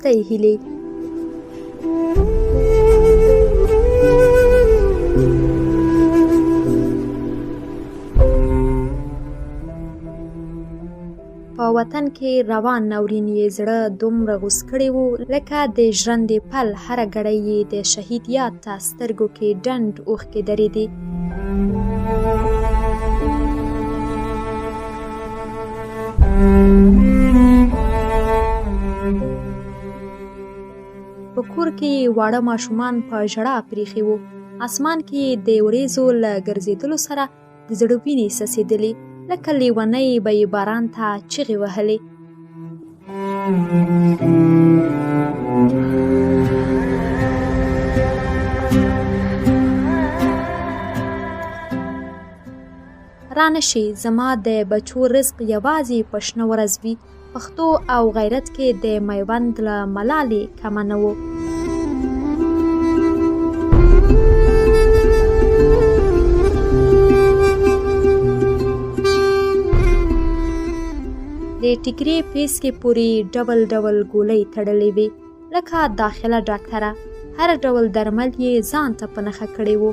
وروستۍ هیلې. په وطن کې روان ناورین یې زړه دومره غوڅ کړی و، لکه د ژرندې پل، هره ګړۍ یې د شهید یاد ته سترګو کې ډنډ اوښکې درېدې. په کور کې یې واړه ماشومان په ژړا پریښي وو. اسمان کې یې د ورېځو له ګرځېدلو سره د زړه وینې څڅېدلې، لکه لیونۍ به یې باران ته چیغې وهلې. رانه شي، زما د بچو رزق یوازې په شنه ورځ وي. پښتو او غیرت کې د میوند له ملالې کمه نه و. د ټیکري پیسکې پورې ډول ډول ګولۍ تړلې وې، لکه داخله ډاکټره، هر ډول درمل یې ځان ته په نښه کړی وو.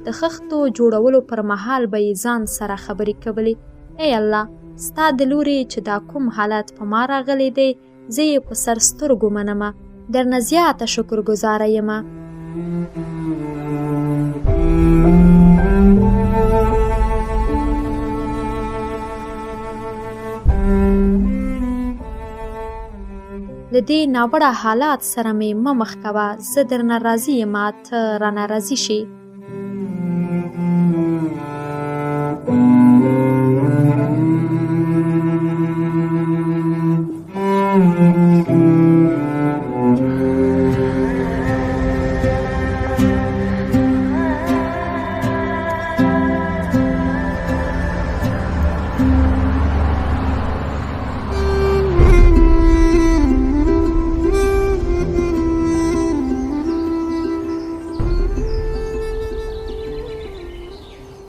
د خښتو جوړولو پر مهال به یې ځان سره خبرې کولې: ای الله، ستا د لوري چې دا کوم حالت په ما راغلی دی، زه یې په سر سترګو منمه، درنه زیاته شکرګزاره یمه. له دې ناوړه حالات سره مې مه مخ کوه، زه درنه راضي یمه، ته رانه راضي شې.